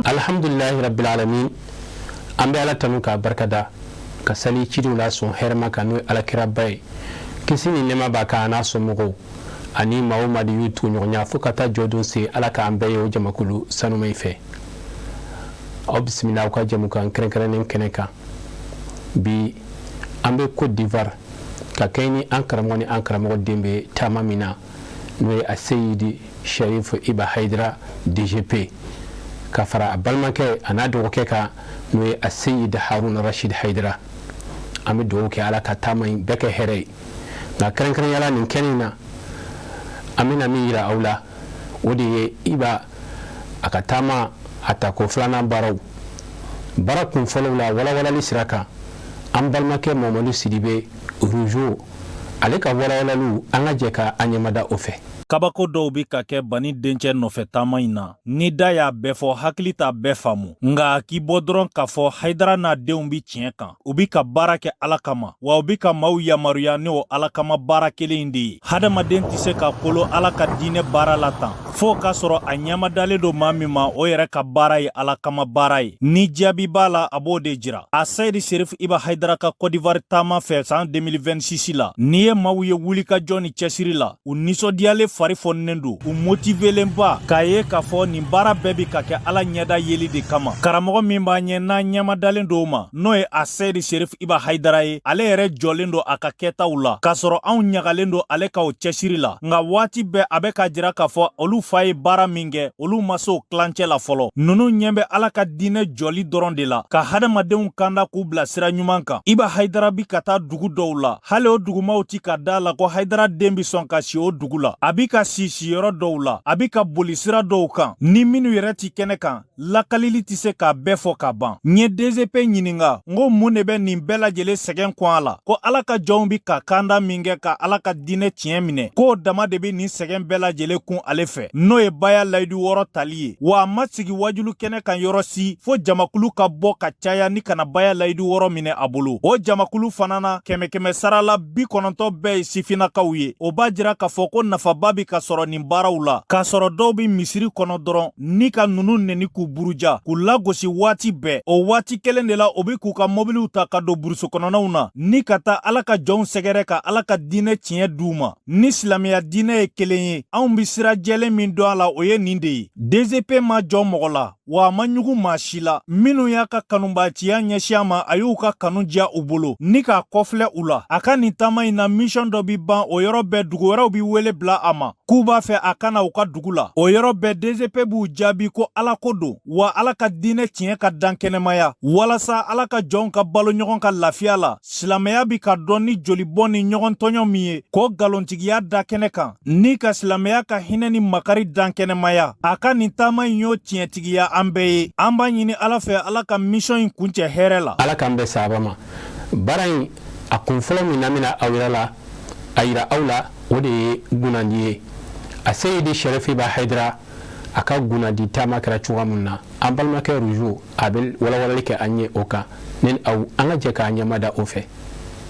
Alhamdulilahi rabbil alamin. An bɛ Ala tanu k'a barikada, ka sali cidenw la sɔn hɛrɛma kan, n'o ye alakiraba ye, kisi ni nɛɛma b'a kan, a n'a somɔgɔw ani maa o maa de y'u tuguɲɔgɔnya fo ka taa jɔdon se. Ala k'an bɛɛ ye o jamakulu sanuma in fɛ. Aw bisimila aw ka jɛmukan kɛrɛnkɛrɛnnen kɛnɛ kan. Bi, an bɛ Côte d'Ivoire ka kɛɲɛ ni an karamɔgɔ ni an karamɔgɔ den bɛ taama min na, n'o ye Aseyidi Sharif Iba Hayidara DGP, ka fara a balimakɛ a n'a dɔgɔkɛ kan, n'o ye Aseyidi Haruna Rashid Hayidara. An bɛ dugawu kɛ, Ala ka taama in bɛɛ kɛ hɛrɛ ye. Nka kɛrɛnkɛrɛnyala, nin kɛnɛ in na, an bɛna min yira aw la, o de ye Iba a ka taama a tako filanan baaraw. Baara kun fɔlɔw la, walawalali sira kan, an balimakɛ Mamadu Sidibe Rujo, ale ka walawalaliw, an ka jɛ ka an ɲɛmada o fɛ. Kabako dɔw bi ka kɛ Bani dencɛ nɔfɛ taama in na. Ni da y'a bɛɛ fɔ, hakili t'a bɛɛ faamu. Nka k'i bɔ dɔrɔn k'a fɔ Hayidara n'a denw bi tiɲɛ kan, u bi ka baara kɛ Ala kama, wa u bi ka maaw yamaruya ni o Ala kama baara kelen in de ye. Hadamaden tɛ se ka kolo Ala ka diinɛ baara la tan fɔɔ k'a sɔrɔ a ɲɛmadalen don maa min ma, o yɛrɛ ka baara ye Ala kama baara ye. Ni jaabi b'a la, a b'o de jira. A Seyidi Serif Iba Hayidara ka Kɔdivari taama fɛ san 2026 la, n'i ye maaw ye wulikajɔ ni cɛsiri la, u nisɔndiyalen, fari fɔninen don, u motivelenba, k'a ye k'a fɔ nin baara bɛɛ bi ka kɛ Ala ɲɛda yeli de kama. Karamɔgɔ min b'a ɲɛ n'a ɲɛmadalen don o ma, n'o ye a Seyidi Serif Iba Hayidara ye, ale yɛrɛ jɔlen don a ka kɛtaw la, k'a sɔrɔ anw ɲagalen don ale ka o cɛsiri la. Nka waati bɛɛ a bɛ k'a jira k'a fɔ olu fa ye baara min kɛ, olu ma se o tilancɛ la fɔlɔ. Ninnu ɲɛ bɛ Ala ka diinɛ jɔli dɔrɔn de la, ka hadamadenw kanda k'u bila sira ɲuman kan. Iba Hayidara bi ka taa dugu dɔw la, hali o dugumaw ti ka da la ko Hayidara den bi sɔn ka si o dugu la. A bi ka si siyɔrɔ dɔw la, a bi ka boli sira dɔw kan ni minnu yɛrɛ ti kɛnɛ kan, lakalili tɛ se k'a bɛɛ fɔ ka ban. N ye DGP ɲininka, n ko mun de bɛ nin bɛɛ lajɛlen sɛgɛn kun a la? Ko Ala ka jɔnw bi ka kanda min kɛ ka Ala ka diinɛ tiɲɛ minɛ, k'o dama de bɛ nin sɛgɛn bɛɛ lajɛlen kun ale fɛ, n'o ye baya layidu 6 tali ye. Wa a ma sigi wajulu kɛnɛ kan yɔrɔ si fo jamakulu ka bɔ ka caya ni kana baya layidu 6 minɛ a bolo. O jamakulu fana na, kɛmɛ kɛmɛ sara la, 90 bɛɛ ye sifinnakaw ye. O b'a jira k'a fɔ ko nafaba bi ka sɔrɔ nin baaraw la, k'a sɔrɔ dɔw bi misiri kɔnɔ dɔrɔn ni ka nunu neni, k'u buruja, k'u lagosi waati bɛɛ. O waati kelen de la, o bi k'u ka mɔbiliw ta ka don burusu kɔnɔnaw na ni ka taa Ala ka jɔnw sɛgɛrɛ, ka Ala ka diinɛ tiɲɛ d'u ma. Ni silamɛya diinɛ ye kelen ye, anw bi sira jɛlen min dɔn a la, o ye nin de ye. DGP ma jɔ mɔgɔ la, wa a ma ɲugu maa si la. Minnu y'a ka kanubaciya ɲɛsin a ma, a y'u ka kanu diya u bolo ni k'a kɔfilɛ u la. A ka nin taama in na, mission dɔ bi ban, o yɔrɔ bɛɛ dugu wɛrɛw bi wele bila a ma k'u b'a fɛ a ka na u ka dugu la. O yɔrɔ bɛɛ DGP b'u jaabi ko Ala ko don, wa Ala ka diinɛ tiɲɛ ka dan kɛnɛmaya, walasa Ala ka jɔnw ka balo ɲɔgɔn ka lafiya la. Silamɛya bi ka dɔn ni jolibɔn ni ɲɔgɔn tɔɲɔ min ye, k'o nkalontigiya da kɛnɛ kan ni ka silamɛya ka hinɛ ni makari dan kɛnɛmaya. A ka nin taama in y'o tiɲɛtigiya an bɛɛ ye. An b'a ɲini Ala fɛ, Ala ka mission in kuncɛ hɛrɛ la. Ala k'an bɛɛ saba ma. Baara in a kun fɔlɔ min na bɛna aw yira la, a yira aw la, o de ye gunandi ye. A Seyidi Sɛrifu Iba Hayidara a ka gunandi taama kɛra cogoya min na, an balimakɛ Rujo, a bɛ walawalali kɛ an ye o kan. Ne ni aw, an ka jɛ k'an ɲɛmada o fɛ.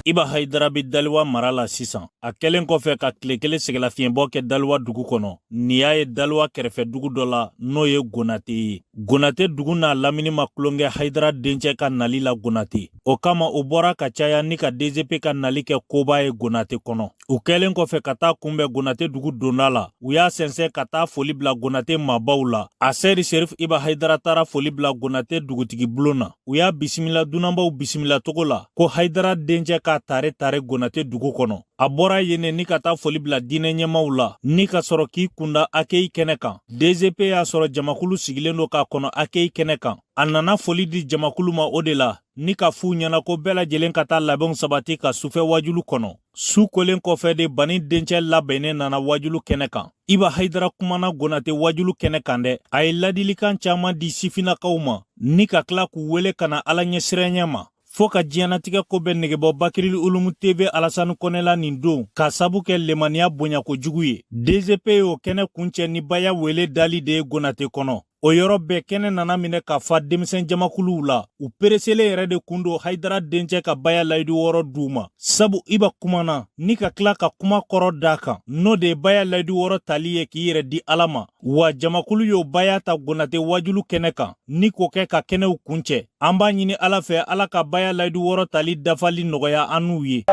Iba Hayidara bɛ Daliwa mara la sisan, a kɛlen kɔfɛ ka tile kelen sɛgɛlafiɲɛbɔ kɛ Daliwa dugu kɔnɔ. Nin y'a ye Daliwa kɛrɛfɛ dugu dɔ la, n'o ye Gonate ye. Gonate dugu n'a lamini ma tulonkɛ Hayidara dencɛ ka nali la Gonate. O kama, u bɔra ka caya ni ka DGP ka nali kɛ koba ye Gonate kɔnɔ. U kɛlen kɔfɛ ka taa kunbɛn Gonate dugu donda la, u y'a sɛnsɛn ka taa foli bila Gonate maabaw la. A Seyidi Serif Iba Hayidara taara foli bila Gonate dugutigi bulon na. U y'a bisimila dunanbaw bisimila cogo la, ko Hayidara dencɛ k'a tare tare Gonate dugu kɔnɔ. A bɔra yen ni ka taa foli bila diinɛ ɲɛmaw la, ni ka sɔrɔ k'i kunda accueil kɛnɛ kan. DGP y'a sɔrɔ jamakulu sigilen don k'a kɔnɔ accueil kɛnɛ kan. A nana foli di jamakulu ma o de la, ni ka f'u ɲɛna ko bɛɛ lajɛlen ka taa labɛnw sabati ka sufɛ wajulu kɔnɔ. Su kolen kɔfɛ de, Bani dencɛ labɛnnen nana wajulu kɛnɛ kan. Iba Hayidara kumana Gonate wajulu kɛnɛ kan dɛ. A ye ladilikan caman di sifinnakaw ma, ni ka tila k'u wele ka na Ala ɲɛsiranɲɛ ma, fɔɔ ka diɲɛnatigɛ ko bɛɛ negebɔ Bakirili Ulumu TV Alasani Kɔnɛ la nin don, k'a sabu kɛ lemaniya bonya kojugu ye. DGP y'o kɛnɛ kuncɛ ni baya wele dali de ye Gonate kɔnɔ. O yɔrɔ bɛɛ kɛnɛ nana minɛ ka fa denmisɛn jamakuluw la. U pereselen yɛrɛ de kun don Hayidara dencɛ ka baya layidu wɔɔrɔ d'u ma, sabu Iba kumana ni ka tila ka kuma kɔrɔ d'a kan, n'o de ye baya layidu wɔɔrɔ tali ye k'i yɛrɛ di Ala ma. Wa jamakulu y'o baya ta Konate wajulu kɛnɛ kan ni k'o kɛ ka kɛnɛw kuncɛ. An b'a ɲini Ala fɛ, Ala ka baya layidu wɔɔrɔ tali dafali nɔgɔya an n'u ye.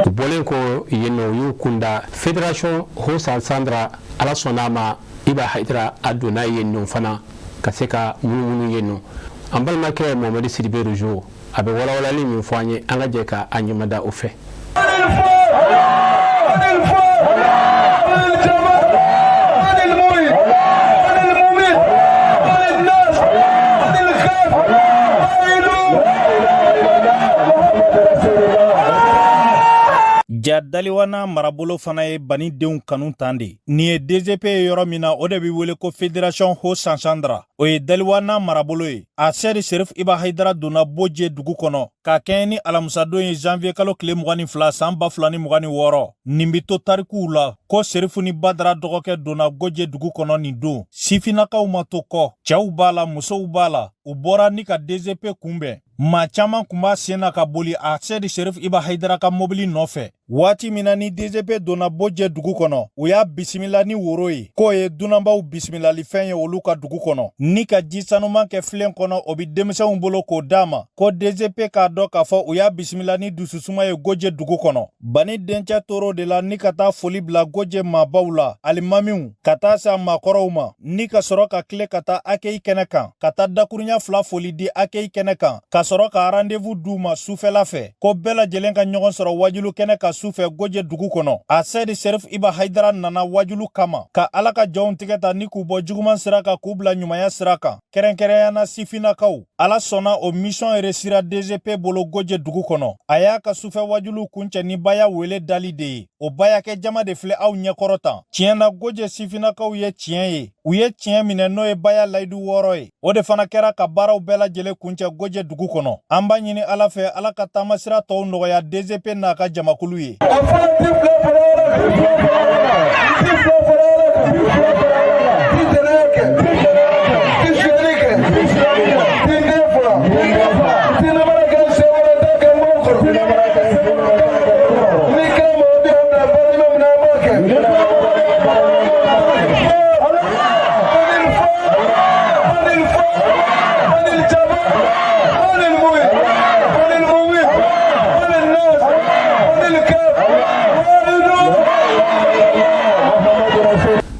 U bɔlen kɔ yen nɔ, u y'u kunda Fédération Haut Sansandra. Ala sɔnna a ma, Iba Hayidara a donna yen nɔ fana ka se ka munumunu yen nɔ. An balimakɛ Mohamɛdi Sidibe Rojo, a bɛ walawalali min fɔ an ye, an ka jɛ ka a ɲɛmada o fɛ. Ja Daliwana marabolo fana ye Bani denw kanu tan de. Nin ye DGP ye yɔrɔ min na, o de bɛ wele ko Fédération Haut Sansandra. O ye Daliwana marabolo ye. A Sɛdi Serif Iba Hayidara donna Boje dugu kɔnɔ ka kɛɲɛ ni alamisadon ye, janvier kalo tile 22 san 2026. Nin bɛ to tarikuw la ko Serifu ni Badara dɔgɔkɛ donna Goje dugu kɔnɔ nin don. Sifinnakaw ma to kɔ, cɛw b'a la, musow b'a la, u bɔra ni ka DGP kunbɛn. Maa caman kun b'a sen na ka boli a Sɛdi Serif Iba Hayidara ka mobili nɔfɛ. Waati min na ni DGP donna Bojɛ dugu kɔnɔ, u y'a bisimila ni woro ye, k'o ye dunanbaw bisimilalifɛn ye olu ka dugu kɔnɔ, ni ka ji sanuman kɛ filen kɔnɔ, o bɛ denmisɛnw bolo k'o d'a ma, ko DGP k'a dɔn k'a fɔ u y'a bisimila ni dususuma ye Goje dugu kɔnɔ. Bani dencɛ tor'o de la ni ka taa foli bila Goje maabaw la, alimamiw, ka taa se a maakɔrɔw ma, ni ka sɔrɔ ka tile ka taa accueil kɛnɛ kan, ka taa dakurunya fila foli di accueil kɛnɛ kan, ka sɔrɔ ka rendez-vous d'u ma sufɛla fɛ, ko bɛɛ lajɛlen ka ɲɔgɔn sɔrɔ wajulu kɛnɛ kan sufɛ Goje dugu kɔnɔ. A Sɛdi Serif Iba Hayidara nana wajulu kama ka Ala ka jɔnw tigɛ ta ni k'u bɔ juguman sira kan k'u bila ɲumanya sira kan, kɛrɛnkɛrɛnya na sifinnakaw. Ala sɔnna, o mission réussira DGP bolo Goje dugu kɔnɔ. A y'a ka sufɛ wajulu kuncɛ ni baya wele dali de ye. O bayakɛ jama de filɛ aw ɲɛkɔrɔ tan. Tiɲɛ na, Goje sifinnakaw ye tiɲɛ ye, u ye tiɲɛ minɛ, n'o ye baya layidu wɔɔrɔ ye. O de fana kɛra ka baaraw bɛɛ lajɛlen kuncɛ Goje dugu kɔnɔ. An b'a ɲini Ala fɛ, Ala ka taamasira tɔw nɔgɔya DGP n'a ka jamakulu ye. A fɔlɔ, ti fila fara Ala kan, ti fila fara Ala kan, ti jɛnɛya kɛ, ti sonyɛli kɛ, ti den faga, ti namara kɛ sen wɛrɛ da kɛ mɔgɔw kɔrɔ. Ni kira Mamadu y'an bila baara ɲuman min na, an b'a kɛ.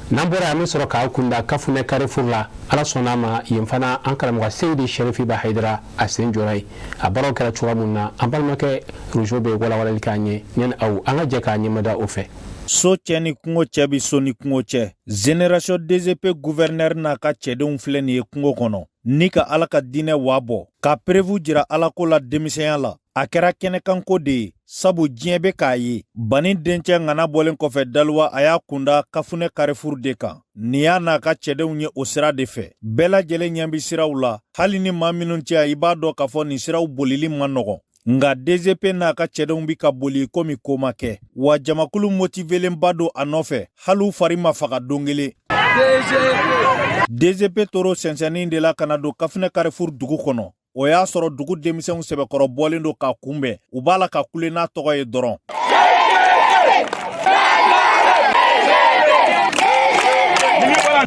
N'an bɔra, an bɛ sɔrɔ k'an kunda Kafunɛ Carrefour la. Ala sɔnna a ma, yen fana an karamɔgɔ Seyidi Sɛrifi Iba Hayidara a sen jɔra yen. A baaraw kɛra cogoya mun na, an balimakɛ Rojo bɛ walawalali k'an ye. Ne ni aw, an ka jɛ k'a ɲɛmada o fɛ. So cɛ ni kungo cɛ bi so ni kungo cɛ. Génération DGP gouverneur n'a ka cɛdenw filɛ nin ye kungo kɔnɔ ni ka Ala ka diinɛ waa bɔ, ka preuve jira Alako la denmisɛnya la. A kɛra kɛnɛkanko de ye, sabu diɲɛ bɛ k'a ye. Bani dencɛ ŋana bɔlen kɔfɛ Daluwa, a y'a kunda Kafunɛ Carrefour de kan. Nin y'a n'a ka cɛdenw ye o sira de fɛ. Bɛɛ lajɛlen ɲɛ bɛ siraw la, hali ni maa minnu tɛ yan, i b'a dɔn k'a fɔ nin siraw bolili man nɔgɔn. Nka DGP n'a ka cɛdenw bɛ ka boli komi ko ma kɛ, wa jamakulu motivelenba don a nɔfɛ, hali u fari ma faga don kelen. DGP tor'o sɛnsɛnnin de la ka na don Kafunɛ Carrefour dugu kɔnɔ. O y'a sɔrɔ dugu denmisɛnw sɛbɛkɔrɔ bɔlen don k'a kunbɛn, u b'a la ka kule n'a tɔgɔ ye dɔrɔn.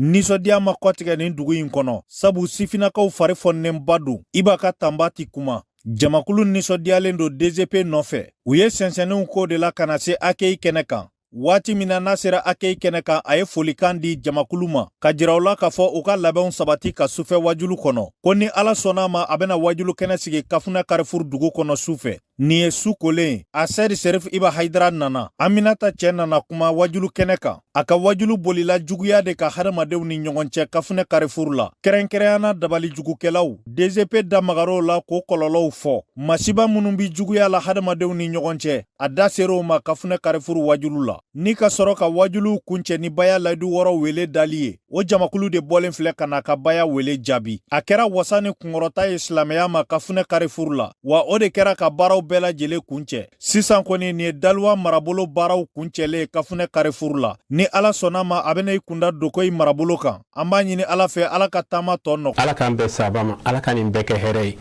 Nisɔndiya ma kɔtigɛ nin dugu in kɔnɔ, sabu sifinnakaw fari fɔnnenba don. Iba ka tanba ti kuma. Jamakulu nisɔndiyalen don DGP nɔfɛ. U ye sɛnsɛnninw k'o de la ka na se accueil kɛnɛ kan. Waati min na n'a sera accueil kɛnɛ kan, a ye folikan di jamakulu ma ka jira u la k'a fɔ u ka labɛnw sabati ka sufɛ wajulu kɔnɔ, ko ni Ala sɔnna a ma, a bɛna wajulu kɛnɛ sigi Kafunɛ Carrefour dugu kɔnɔ sufɛ. Nin ye su kolen ye. A Sɛdi Serif Iba Hayidara nana. Aminata cɛ nana kuma wajulu kɛnɛ kan. A ka wajulu bolila juguya de kan hadamadenw ni ɲɔgɔn cɛ Kafunɛ Carrefour la, kɛrɛnkɛrɛnya na dabalijugukɛlaw. DGP da magar'o la k'o kɔlɔlɔw fɔ. Masiba minnu bi juguya la hadamadenw ni ɲɔgɔn cɛ, a da ser'o ma Kafunɛ Carrefour wajulu la. Daliwa ni ka sɔrɔ ka wajuliw kuncɛ ni baya layidu 6 wele dali ye. O jamakulu de bɔlen filɛ ka n'a ka baya wele jaabi. A kɛra wasa ni kunkɔrɔta ye silamɛya ma Kafunɛ Carrefour la, wa o de kɛra ka baaraw bɛɛ lajɛlen kuncɛ. Sisan kɔni, nin ye Daliwa marabolo baaraw kuncɛlen ye Kafunɛ Carrefour la. Ni Ala sɔnna ma, a bɛna i kunda Dokoyi marabolo kan. An b'a ɲini Ala fɛ, Ala ka taama tɔ nɔgɔya. Ala k'an bɛn saba ma, Ala ka nin bɛɛ kɛ hɛrɛ ye.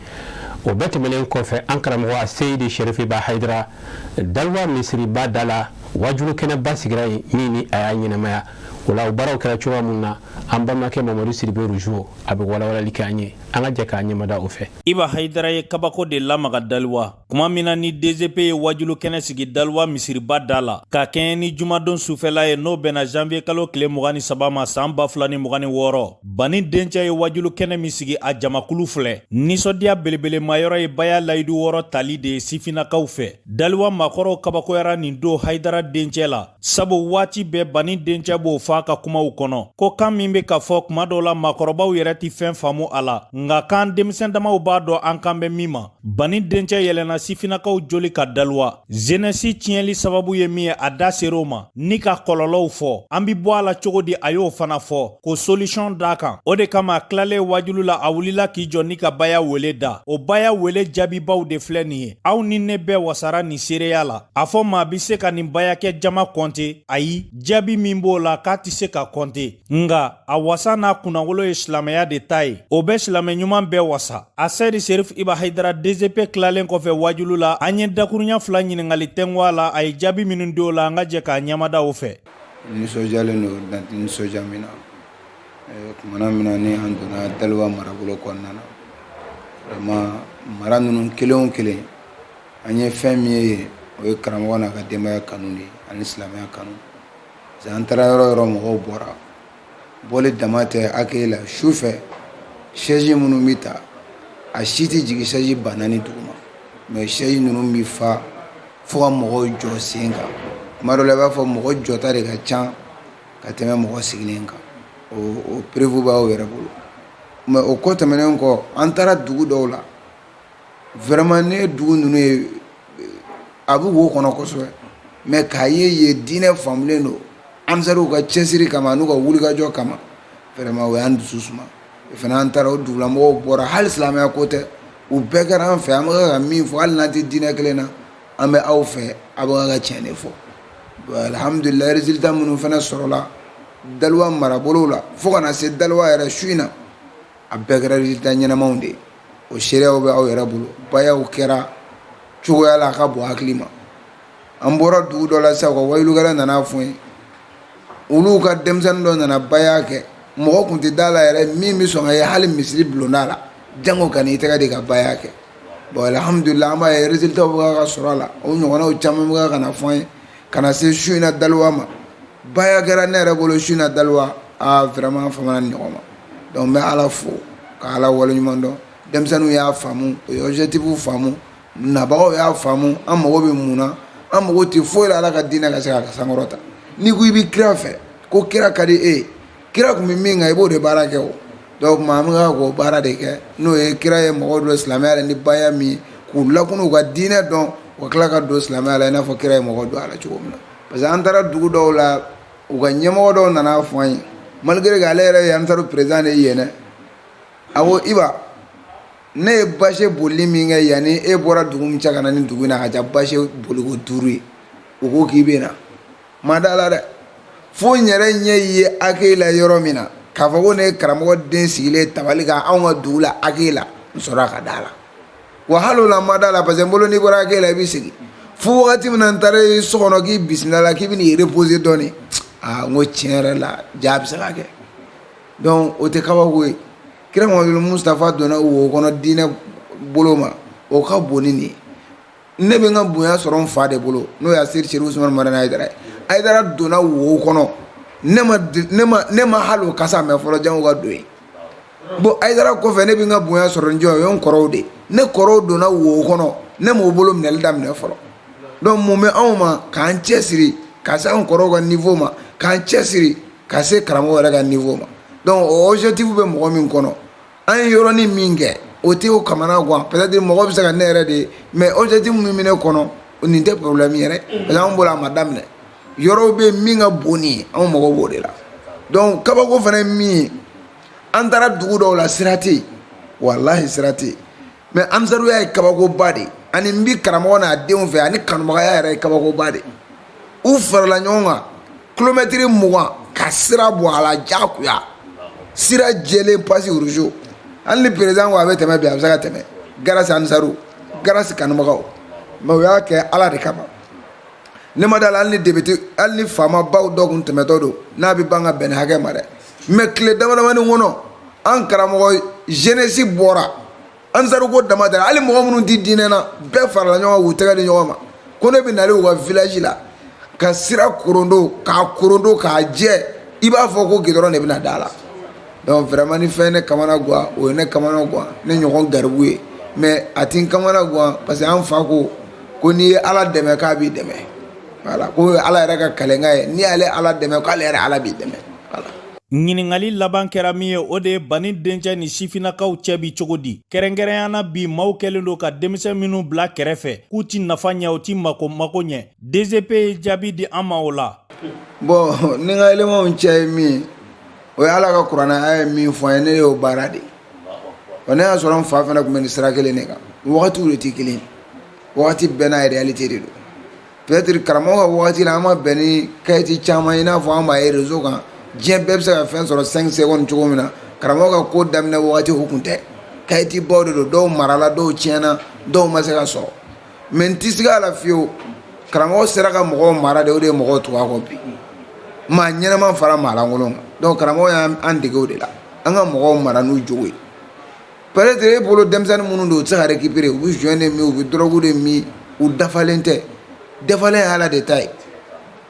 O bɛɛ tɛmɛnen kɔfɛ, an karamɔgɔ Aseyidi Sherifu Iba Hayidara, Daliwa misiriba da la, wajulu kɛnɛba sigira yen min ni a y'a ɲɛnamaya. O la, o baaraw kɛra cogoya mun na, an balimakɛ Mamadu Sidibe Rujo, a bɛ walawalali kɛ an ye. An ka jɛ k'a ɲɛmada o fɛ. Iba Hayidara ye kabako de lamaga Daliwa tuma min na ni DGP ye wajulu kɛnɛ sigi Daliwa misiriba da la ka kɛɲɛ ni jumadon sufɛla ye, n'o bɛnna janvier kalo tile 23 ma san 2026. Bani dencɛ ye wajulu kɛnɛ min sigi, a jamakulu filɛ. Nisɔndiya belebelemayɔrɔ ye baya layidu 6 tali de ye sifinnakaw fɛ. Daliwa maakɔrɔw kabakoyara nin don Hayidara dencɛ la, sabu waati bɛɛ Bani dencɛ b'o fɔ a ka kumaw kɔnɔ ko kan min bɛ ka fɔ, kuma dɔw la maakɔrɔbaw yɛrɛ tɛ fɛn faamu a la, nka k'an denmisɛn damaw b'a dɔn an kan bɛ min ma. Bani dencɛ yɛlɛnna sifinnakaw joli ka Daliwa jeunesse tiɲɛli sababu ye min ye, a da ser'o ma ni ka kɔlɔlɔw fɔ. An bɛ bɔ a la cogo di, a y'o fana fɔ ko solution d'a kan. O de kama, a tilalen wajulu la, a wulila k'i jɔ ni ka baya wele da. O baya wele jaabibaw de filɛ nin ye. Aw ni ne bɛɛ wasara nin seereya la. A fɔ maa bɛ se ka nin baya kɛ jama kɔnte? Ayi, jaabi min b'o la, k'a tɛ se ka kɔnte, nka a wasa n'a kunnawolo ye silamɛya de ta ye. O bɛ silamɛ ɲuman bɛɛ wasa. Asɛdi Serif Iba Hayidara DGP tilalen kɔfɛ wajulu la, an ye dakurunya 2 ɲininkali tɛnku a la. A ye jaabi minnu di o la, an ka jɛ k'a ɲɛmada o fɛ. Nisɔndiyalen don dan tɛ nisɔndiya min na. Kumana min na ni an donna Daliwa marabolo kɔnɔna na, vraiment mara ninnu kelen o kelen, an ye fɛn min ye, o ye karamɔgɔ n'a ka denbaya kanu de ye ani silamɛya kanu. Parce que an taara yɔrɔ yɔrɔ, mɔgɔw bɔra. Bɔli dama tɛ, accueil la su fɛ, chaise minnu bɛ ta, a si tɛ jigin chaise 4000 duguma, mais chaise ninnu bɛ fa fo ka mɔgɔw jɔ sen kan. Tuma dɔ la, i b'a fɔ mɔgɔ jɔta de ka ca ka tɛmɛ mɔgɔ sigilen kan. O preuve b'aw yɛrɛ bolo. Mais o kɔ tɛmɛnen kɔ, an taara dugu dɔw la, vraiment ne ye dugu ninnu ye, a bɛ wo kɔnɔ kosɛbɛ, mais k'a ye yen diinɛ faamulen don ansariw ka cɛsiri kama n'u ka wulikajɔ kama, vraiment o y'an dusu suma. O fana, an taara o dugulamɔgɔw bɔra, hali silamɛya ko tɛ, u bɛɛ kɛra an fɛ. An bɛ ka min fɔ, hali n'an tɛ diinɛ kelen na, an bɛ aw fɛ, aw bɛ ka tiɲɛ de fɔ. Alhamdulilayi, résultat minnu fana sɔrɔla Daliwa marabolo la fo ka na se Daliwa yɛrɛ su in na, a bɛɛ kɛra résultat ɲɛnamaw de ye. O seereyaw bɛ aw yɛrɛ bolo. Bayaw kɛra cogoya la a ka bon hakili ma. An bɔra dugu dɔ la sisan, u ka wajulukɛla nana fɔ n ye, olu ka denmisɛnnin dɔ nana baya kɛ. Mɔgɔ kun tɛ da la yɛrɛ min bɛ sɔn ka ye hali misiri bulonda la, jango ka n'i tɛgɛ de ka baya kɛ. Bon, alhamdulilah, an b'a ye résultat bɛ ka sɔrɔ a la. O ɲɔgɔnnaw caman bɛ ka na fɔ an ye ka na se su in na Daliwa ma. Baya kɛra ne yɛrɛ bolo su in na Daliwa. Aa, vraiment, an famana ni ɲɔgɔn ma. Donc n bɛ Ala fo ka Ala waleɲuman dɔn. Denmisɛnninw y'a faamu, o ye objectif faamu, nabagaw y'a faamu. An mago bɛ mun na? An mago tɛ foyi la Ala ka diinɛ ka se k'a ka sankɔrɔta. N'i ko i bɛ kira fɛ, ko kira ka di e ye, kira tun bɛ min kan, i b'o de baara kɛ. O donc an bɛ ka k'o baara de kɛ, n'o ye kira ye mɔgɔw don silamɛya la ni baya min ye, k'u lakunu, u ka diinɛ dɔn, u ka tila ka don silamɛya la i n'a fɔ kira ye mɔgɔw don a la cogo min na. Parce que an taara dugu dɔw la, u ka ɲɛmɔgɔ dɔw nana fɔ an ye, malgré que ale yɛrɛ ye ansaru président de ye yen dɛ, a ko: "Iba, ne ye bâche bolili min kɛ yanni e bɔra dugu min cɛ ka na ni dugu in na, a ka ca bâche boliko 5 ye." U ko k'i bɛ na ma da la dɛ, fo n yɛrɛ ɲɛ ye accueil la yɔrɔ min na, k'a fɔ ko ne ye karamɔgɔ den sigilen tabali kan anw ka dugu la accueil la, n sɔrɔ ka da la. Wa hali o la, n ma da la, parce que n bolo n'i bɔra accueil la, i bɛ segin. Fo wagati min na n taara so kɔnɔ k'i bisimila la, k'i bɛ n'i reposer dɔɔni, aa, n ko tiɲɛ yɛrɛ la, ja bɛ se ka kɛ. Donc o tɛ kabako ye. Kira Muhamadu Mustafa donna wo kɔnɔ diinɛ bolo ma, o ka bon ni nin ye. Ne bɛ n ka bonya sɔrɔ n fa de bolo, n'o ye Seri Serifu Usumani Madani Hayidara ye. Hayidara donna wo kɔnɔ, ne ma hali o kasa mɛn fɔlɔ, jango ka don yen. Bon, Hayidara kɔfɛ, ne bɛ n ka bonya sɔrɔ ni jɔn ye? O ye n kɔrɔw de ye. Ne kɔrɔw donna wo kɔnɔ, ne m'o bolo minɛli daminɛ fɔlɔ. Donc mun bɛ anw ma k'an cɛsiri ka se an kɔrɔw ka niveau ma, k'an cɛsiri ka se karamɔgɔ yɛrɛ ka niveau ma? Donc o objectif bɛ mɔgɔ min kɔnɔ, an ye yɔrɔnin min kɛ, o tɛ o kamana gan. Peut-être mɔgɔ bɛ se ka ne yɛrɛ de ye, mais objectif min bɛ ne kɔnɔ, nin tɛ problème yɛrɛ, parce que anw bolo a ma daminɛ. Yɔrɔw bɛ yen min ka bon nin ye, anw mago b'o de la. Donc kabako fana ye min ye, an taara dugu dɔw la, sira tɛ yen, walahi sira tɛ yen. Mais ansaruya ye kabakoba de ye, ani n bi karamɔgɔ n'a denw fɛ, ani kanubagaya yɛrɛ ye kabakoba de ye. U farala ɲɔgɔn kan kilomɛtiri 20 ka sira bɔ a la diyagoya, sira jɛlen pasi rouge. Hali ni président ko a bɛ tɛmɛ bi, a bɛ se ka tɛmɛ grâce ansaru, grâce kanubagaw. Mais u y'a kɛ Ala de kama. Ne ma da la hali ni député, hali ni faamabaw dɔ kun tɛmɛtɔ don, n'a bɛ ban ka bɛn ni hakɛ ma dɛ. Mais tile dama damani kɔnɔ, an karamɔgɔ jeunesse bɔra ansaru ko dama tɛ, hali mɔgɔ minnu ti diinɛ na, bɛɛ farala ɲɔgɔn kan k'u tɛgɛ di ɲɔgɔn ma ko ne bɛ nali u ka village la ka sira korondo, k'a korondo k'a jɛ, i b'a fɔ ko gidɔrɔn de bɛna da la. Donc vraiment, ni fɛn ne kamana gan, o ye ne kamana gan, ne ɲɔgɔn garibu ye. Mais a ti n kamana gan, parce que an fa ko ko n'i ye Ala dɛmɛ, k'a b'i dɛmɛ. Voilà, ko Ala yɛrɛ ka kalenka ye, n'i y'ale Ala dɛmɛ, k'ale yɛrɛ Ala b'i dɛmɛ. Voilà. Ɲininkali laban kɛra min ye, o de ye Bani dencɛ ni sifinnakaw cɛ bi cogo di, kɛrɛnkɛrɛnya na bi maaw kɛlen don ka denmisɛn minnu bila kɛrɛfɛ k'u ti nafa ɲɛ, u ti mako mako ɲɛ. DGP ye jaabi di an ma o la. Bon, ni n ka éléments cɛ ye min ye, o ye Ala ka kuranɛ aya ye min fɔ an ye, ne y'o baara de. Wa ne y'a sɔrɔ n fa fana tun bɛ nin sira kelen de kan. Wagatiw de tɛ kelen ye, wagati bɛɛ n'a réalité de don. Peut-être karamɔgɔ ka wagati la, an ma bɛn ni kayiti caman ye, i n'a fɔ an b'a ye réseau kan, diɲɛ bɛɛ bɛ se ka fɛn sɔrɔ 5 secondes cogo min na. Karamɔgɔ ka ko daminɛ wagati, o kun tɛ, kayiti baw de don, dɔw marala, dɔw tiɲɛna, dɔw ma se ka sɔrɔ. Mais n tɛ siga a la fiyewu, karamɔgɔ sera ka mɔgɔw mara de, o de ye mɔgɔw tugu a kɔ bi, maa ɲɛnama fara maa lankolon kan. Donc karamɔgɔ y'an dege o de la, an ka mɔgɔw mara n'u jogo ye. Peut-être e bolo denmisɛnnin minnu don, u tɛ se ka récupérer, u bɛ joint de min, u bɛ drogue de min, u dafalen tɛ. Dafalen ye Ala de ta ye.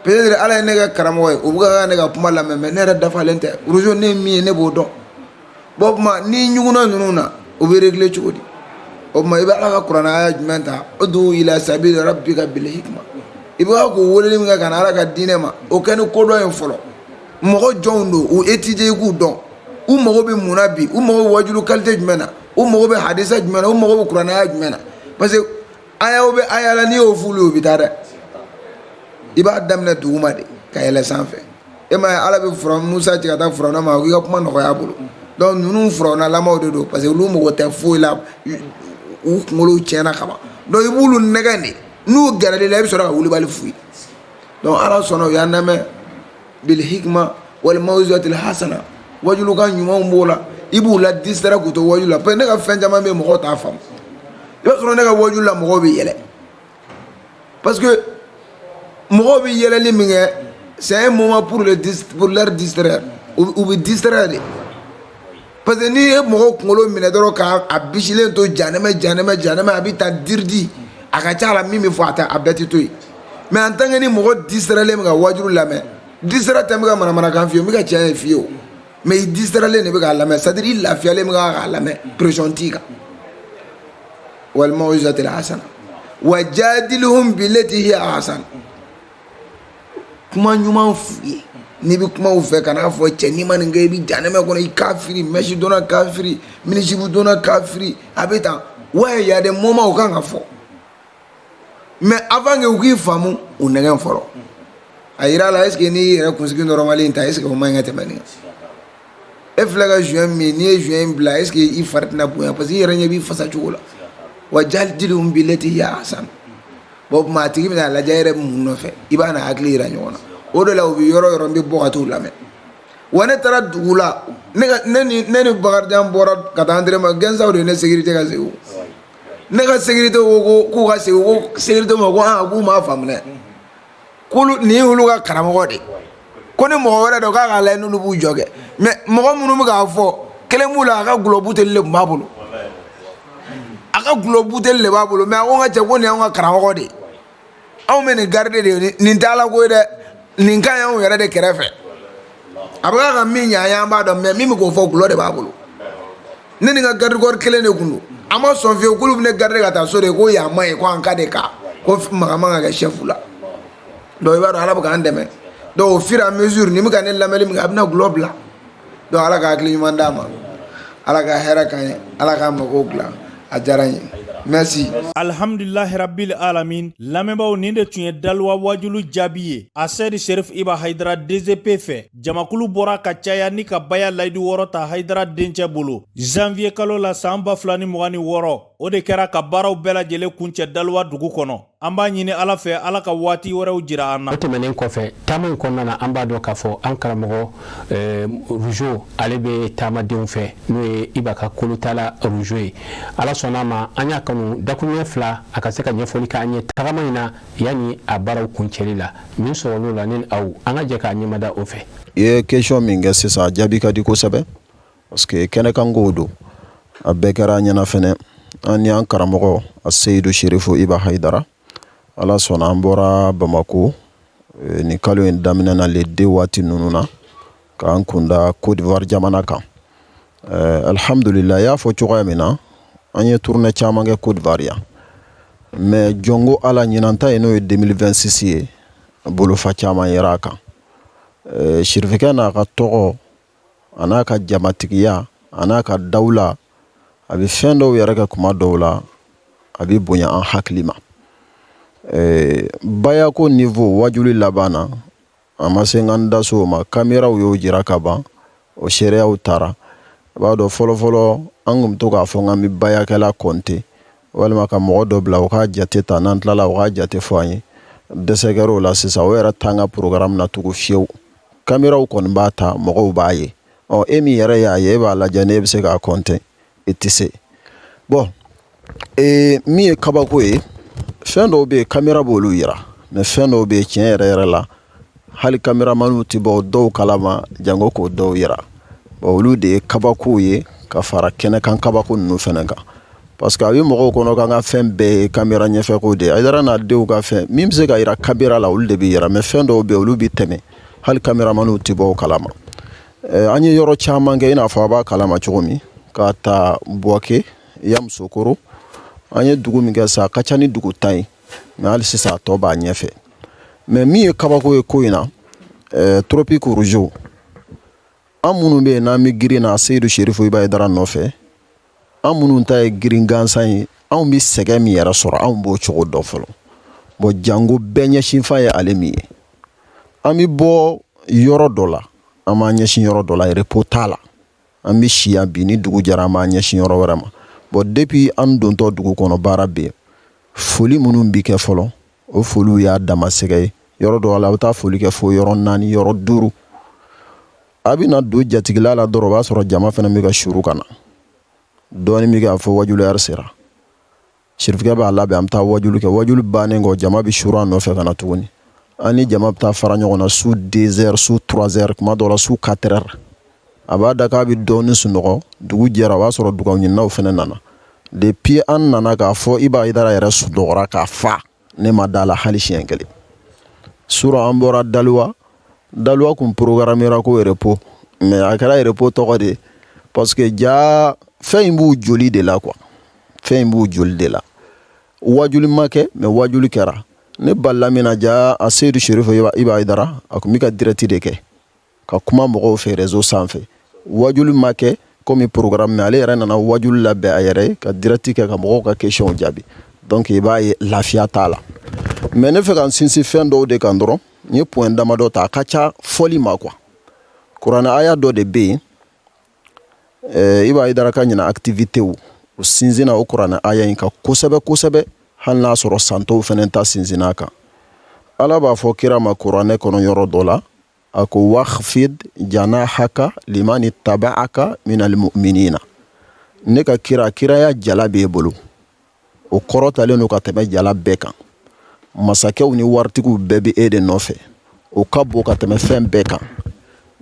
Peut-être Ala ye ne kɛ karamɔgɔ ye, u bɛ ka ne ka kuma lamɛn, mais ne yɛrɛ dafalen tɛ. Rouge, ne ye min ye, ne b'o dɔn. Bon, o tuma n'i ɲugunna ninnu na, o bɛ régler cogo di? O tuma i bɛ Ala ka kuranɛ aya jumɛn ta? Udu ila sabili rabbika bil hikma. I bɛ k'o weleli min kɛ ka na Ala ka diinɛ ma, o kɛ ni kodɔn ye fɔlɔ. Mɔgɔ jɔnw don, u étudier, i k'u dɔn, u mago bɛ mun na bi, u mago bɛ wajulu qualité jumɛn na, u mago bɛ hadisa jumɛn na, u mago bɛ kuranɛ aya jumɛn na. Parce que ayaw bɛ aya la, n'i y'o f'olu ye, u bɛ taa dɛ. I b'a daminɛ duguma de ka yɛlɛ sanfɛ. E ma ye, Ala bɛ fura Musa ci ka taa Firawuna ma, k'i ka kuma nɔgɔya a bolo. Donc ninnu firawunalamaw de don, parce que olu mago tɛ foyi la, u kunkolo tiɲɛna kaban. Donc i b'olu nɛgɛn de, n'u gɛrɛl'i la, i bɛ sɔrɔ ka wulibali f'u ye. Donc Ala sɔnna, u y'an lamɛn bil hikma wal maw'izatil hasana, wajulukan ɲumanw b'o la, i b'u la distraire k'u to wajulu la. Parce que ne ka fɛn caman bɛ yen, mɔgɔw t'a faamu. I b'a sɔrɔ ne ka wajulu la, mɔgɔw bɛ yɛlɛ, parce que mɔgɔw bɛ yɛlɛli min kɛ, c'est un moment pour leur distraire. U bɛ distraire de, parce que n'i ye mɔgɔw kunkolo minɛ dɔrɔn k'a bisilen to janɛmɛ janɛmɛ janɛmɛ, a bɛ taa diridi, a ka ca la, min bɛ fɔ, a tɛ, a bɛɛ tɛ to yen. Mais en tant que ni mɔgɔ distrailen bɛ ka wajulu lamɛn, distraire tɛ, n bɛ ka manamanakan f'i ye, n bɛ ka tiɲɛ de f'i ye o, mais i distrailen de bɛ k'a lamɛn, c'est à dire i lafiyalen bɛ k'a lamɛn, pression t'i kan. Wal maw'izatil hasana wajadilhum billati hiya ahsan, kuma ɲuman f'u ye. N'i bɛ kuma u fɛ, kan'a fɔ cɛ n'i ma nin kɛ, i bɛ janɛmɛ kɔnɔ, i kafiri, mèche donna kafiri, mini-jupe donna kafiri, a bɛ tan. Ouais, y a des moments o kan ka fɔ, mais avant que u k'i faamu, u nɛgɛn fɔlɔ. A yira la, est ce que n'i yɛrɛ kunsigi normal in ta, est ce que o man ɲi ka tɛmɛ nin kan? E filɛ ka joint min, n'i ye joint in bila, est ce que i fari tɛna bonya? Parce que i yɛrɛ ɲɛ b'i fasa cogo la. Wajadilhum billati hiya ahsan. Bon, o tuma a tigi bɛna lajɛ e yɛrɛ bɛ mun nɔfɛ, i b'a n'a hakili yira ɲɔgɔn na. O de la, u bɛ yɔrɔ yɔrɔ, n bɛ bɔ ka t'u lamɛn. Wa ne taara dugu la, ne ka ne ni Bakarijan bɔra ka taa entraînement, Gɛnsaw de ye ne sécurité ka segin. Ne ka sécurité ko k'u ka segin, ko sécurité ma ko aa, k'u m'a faamu dɛ, k'olu nin ye olu ka karamɔgɔ de, ko ni mɔgɔ wɛrɛ don, k'a k'a lajɛ n'olu b'u jɔ kɛ. Mais mɔgɔ minnu bɛ k'a fɔ, kelen b'u la, a ka gulɔ buteli de tun b'a bolo, a ka gulɔ buteli de b'a bolo. Mais a ko n ka cɛ, ko nin y'anw ka karamɔgɔ de ye, anw bɛ nin garder de ye, nin tɛ Ala ko ye dɛ, nin ka ɲi anw yɛrɛ de kɛrɛfɛ. A bɛ ka min ɲɛ an ye, an b'a dɔn, mais min bɛ k'o fɔ, gulɔ de b'a bolo. Ne ni n ka garde corps kelen de kun don, an ma sɔn fiyewu k'olu bɛ ne garder ka taa so de, ko yan ma ɲi, ko an ka de kan, ko maga man ka kɛ chef la. Donc i b'a dɔn, Ala bɛ k'an dɛmɛ. Donc au fur et à mesure, nin bɛ ka ne lamɛnni min kɛ, a bɛna gulɔ bila. Donc Ala ka hakili ɲuman d'a ma, Ala ka hɛrɛ k'an ye, Ala k'an mago dilan. A diyara n ye. Merci. Alhamdulilahi rabbil alamin. Lamɛnbaaw, nin de tun ye Daliwa wajulu jaabi ye a Sɛdi Serif Iba Hayidara DGP fɛ. Jamakulu bɔra ka caya ni ka baya layidu 6 ta Hayidara dencɛ bolo janvier kalo la san 2026. O de kɛra ka baaraw bɛɛ lajɛlen kuncɛ Daliwa dugu kɔnɔ. An b'a ɲini Ala fɛ, Ala ka waati wɛrɛw jira an na. O tɛmɛnen kɔfɛ, taama in kɔnɔna na, an b'a dɔn k'a fɔ an karamɔgɔ Rujo, ale bɛ taamadenw fɛ, n'o ye Iba ka kolotala Rujo ye. Ala sɔnna a ma, an y'a kanu dakuruɲɛ fila a ka se ka ɲɛfɔli kɛ an ye tagama in na yanni a baaraw kuncɛli la. Min sɔrɔl'o la, ne ni aw, an ka jɛ k'a ɲɛmada o fɛ. I ye question min kɛ sisan, a jaabi ka di kosɛbɛ, parce que kɛnɛkankow don, a bɛɛ kɛra an ɲɛna fɛnɛ. An ni an karamɔgɔ a Seyidu Serifu Iba Hayidara, Ala sɔnna, an bɔra Bamako nin kalo in daminɛ na, le 2 waati ninnu na, k'an kunda Côte d'Ivoire jamana kan. Alhamdulillah, i y'a fɔ cogoya min na, an ye tournée caman kɛ Côte d'Ivoire yan, mais jɔnko Ala, ɲinan ta ye, n'o ye 2026 ye, bolofa caman yera a kan. Sirifikɛ n'a ka tɔgɔ, a n'a ka jamatigiya, a n'a ka dawula, a bɛ fɛn dɔw yɛrɛ kɛ kuma dɔw la, a bɛ bonya an hakili ma. Bayako niveau, wajuli laban na, a ma se n ka n da so o ma. Kameraw y'o jira ka ban, o seereyaw taara. I b'a dɔn, fɔlɔfɔlɔ an tun bɛ to k'a fɔ k'an bɛ bayakɛla kɔnte walima ka mɔgɔ dɔ bila o k'a jate ta, n'an tilala o k'a jate fɔ an ye. Dɛsɛ kɛra o la. Sisan o yɛrɛ t'an ka programme na tugun fiyewu. Kameraw kɔni b'a ta, mɔgɔw b'a ye. Ɔ, e min yɛrɛ y'a ye, e b'a lajɛ n'e bɛ se k'a kɔnte, i tɛ se. Bɔn, min ye kabako ye, fɛn dɔw bɛ yen, kamera b'olu yira, mais fɛn dɔw bɛ yen, tiɲɛ yɛrɛ yɛrɛ la, hali kameramaniw tɛ bɔ dɔw kalama jango k'o dɔw yira. Bon, olu de ye kabakow ye ka fara kɛnɛkan kabako ninnu fɛnɛ kan, parce que a bɛ mɔgɔw kɔnɔ k'an ka fɛn bɛɛ ye kamera ɲɛfɛko de ye. Hayidara n'a denw ka fɛn min bɛ se ka yira kamera la, olu de bɛ yira, mais fɛn dɔw bɛ yen, olu bɛ tɛmɛ, hali kameramaniw tɛ bɔ o kalama. An ye yɔrɔ caman kɛ, i n'a fɔ a b'a kalama cogo min, ka ta Buwake, Yamusokoro. An ye dugu min kɛ sa, a ka ca ni dugu 10 ye, mais hali sisan a tɔ b'a ɲɛfɛ. Mais min ye kabako ye ko in na, Tropique Rouge, an minnu bɛ yen n'an bɛ girin na Seyidu Serifu Iba Hayidara nɔfɛ, an minnu ta ye girin gansan ye, anw bɛ sɛgɛn min yɛrɛ sɔrɔ, anw b'o cogo dɔn fɔlɔ. Bon, jango bɛɛ ɲɛsinfa ye ale min ye, an bɛ bɔ yɔrɔ dɔ la, an b'an ɲɛsin yɔrɔ dɔ la, repos t'a la. An bɛ si yan bi, ni dugu jɛra, an b'an ɲɛsin yɔrɔ wɛrɛ ma. Bon, depuis an dontɔ dugu kɔnɔ, baara bɛ yen. Foli minnu bɛ kɛ fɔlɔ, o foliw y'a dama sɛgɛ ye. Yɔrɔ dɔw la, a bɛ taa foli kɛ fo yɔrɔ naani, yɔrɔ duuru. A bɛna don jatigila la dɔrɔn, o b'a sɔrɔ jama fana bɛ ka suru ka na. Dɔɔnin bɛ k'a fɔ wajulu heure sera, sirifikɛ b'a labɛn, an bɛ taa wajulu kɛ. Wajulu bannen kɔ, jama bɛ suru a nɔfɛ ka na tuguni. An ni jama bɛ taa fara ɲɔgɔn na su 2 heures, su 3 heures, kuma dɔw la su 4 heures. A b'a da k'a bɛ dɔɔnin sunɔgɔ, dugu jɛra, o b'a sɔrɔ dugawu ɲininaw fana nana. Depuis an nana k'a fɔ Iba Hayidara yɛrɛ sunɔgɔra k'a fa, ne ma da la hali siɲɛ kelen. Surɔ an bɔra Daliwa. Daliwa kun programmera ko repos, mais a kɛra repos tɔgɔ de ye, parce que ja fɛn in b'u joli de la quoi, fɛn in b'u joli de la. Wajuli ma kɛ, mais wajuli kɛra. Ne balila min na, ja a Seyidu Serifu Iba Hayidara, a kun bɛ ka direct de kɛ ka kuma mɔgɔw fɛ réseau sanfɛ. Wajuli ma kɛ komi programme, mais ale yɛrɛ nana wajuli labɛn a yɛrɛ ye ka direct kɛ ka mɔgɔw ka questions jaabi. Donc i b'a ye, lafiya t'a la. Mais ne fɛ ka n sinsin fɛn dɔw de kan dɔrɔn. N ye point damadɔ ta, a ka ca fɔli ma quoi. Kuranɛ aya dɔ de bɛ yen, Iba Hayidara ka ɲina activité u sinsinna o kuranɛ aya in kan kosɛbɛ kosɛbɛ, hali n'a sɔrɔ san tɔw fɛnɛ ta sinsinna a kan. Ala b'a fɔ kira ma kuranɛ kɔnɔ yɔrɔ dɔ la, a ko: wakhfid janahaka limani tabaaka minal mu'minina. Ne ka kira, kiraya jala b'e bolo, o kɔrɔtalen don ka tɛmɛ jala bɛɛ kan. Masakɛw ni waritigiw bɛɛ bɛ e de nɔfɛ, o ka bon ka tɛmɛ fɛn bɛɛ kan.